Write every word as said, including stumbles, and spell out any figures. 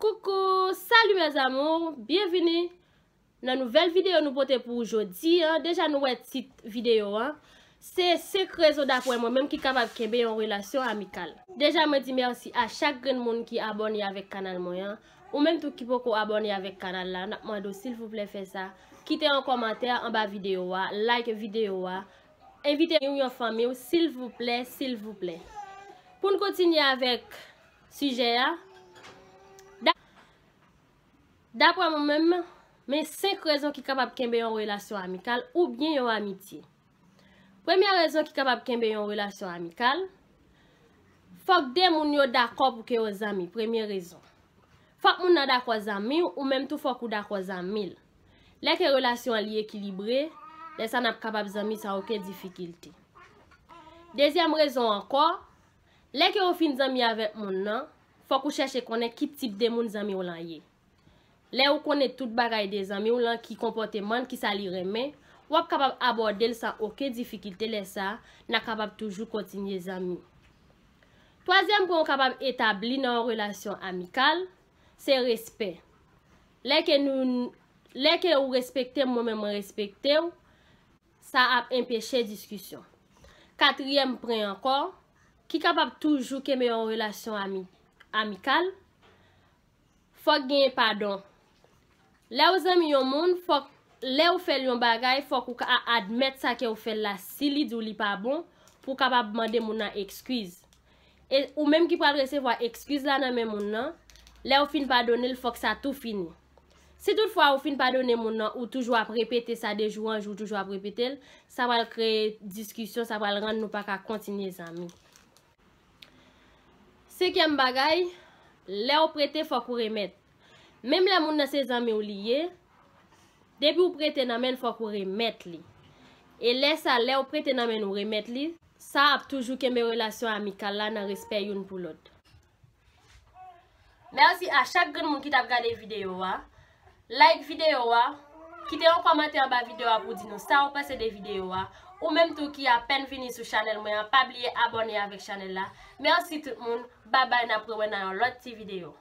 Coucou, salut mes amours, byenvini nan nouvèl videyo nou pote pou ou jodi an. Deja nou wè tit videyo an. Se senk rezon daprè mwen menm ki kapab kenbe yon relasyon amikal. Deja mwen di mèsi a chak grenn moun ki abòne avèk kanal mwen an. Ou menm tou ki poko abòne avèk kanal la, n ap mande w silvouplè fè sa. Kite yon kòmantè anba videyo a, like videyo a. Envite yon, yon fanmi w, silvouplè, silvouplè. Pou n kontinye avèk sijè a, da- daprè mwen menm, men senk rezon ki kapab kenbe yon relasyon amikal oubyen yon amitye. Premye rezon ki kapab kenbe yon relasyon amikal, fòk de moun yo dakò pou ke yo zanmi. Premye rezon. Fòk moun nan dakò zanmi w, ou menm tou fòk ou dakò zanmi l. Lè ke relasyon an li ekilibre, lè sa n ap kapab zanmi san okenn difikilte. Dezyèm rezon ankò, lè ke ou fin zanmi avèk moun nan, fòk ou chèche konnen ki tip de moun zanmi w lan ye. Lè ou konnen tout bagay de zanmi w lan, ki konpòteman l, ki sa li renmen, w ap kapab abòde l san okenn difikilte, lè sa a, n a kapab toujou kontinye zanmi. Twazyèm pwen ou kapab etabli nan yon relasyon amikal, se respè. Lè ke nou, lè ke ou respekte m, mwen menm mwen respekte w, sa ap enpeche diskisyon. Katriyèm pwen ankò, ki kapab toujou kenbe yon relasyon ami, amikal, fòk genyen padon. Lè ou zanmi yon moun, fòk, lè ou fè l yon bagay, fòk ou ka admèt sa ke ou fè l la, si li di w li pa bon, pou w kapab mande moun nan ekskiz. E ou menm ki pral resevwa ekskiz la nan men moun nan, lè ou fin padone l, fòk sa tou fini. Si toutfwa ou fin padone moun nan, ou toujou ap repete sa de jou an jou, ou toujou ap repete l, sa pral kreye diskisyon, sa pral rann nou pa ka kontinye zanmi. Senkyèm bagay, lè ou prete, fòk ou remèt. Menm lè moun nan se zanmi w li ye, depi ou prete nan men l, fòk ou remèt li. E lè sa, lè ou prete nan men l, ou remèt li, sa ap toujou kenbe relasyon amikal la nan respè youn pou lòt. Mèsi a chak grenn moun ki t ap gade videyo a. Like videyo a, kite yon kòmantè anba videyo a pou w di nou sa ou panse de videyo a. Ou menm tou ki apèn vini sou chanèl mwen an, pa bliye abòne avèk chanèl la. Mèsi tout moun, babay, n ap rewè nan yon lòt ti videyo.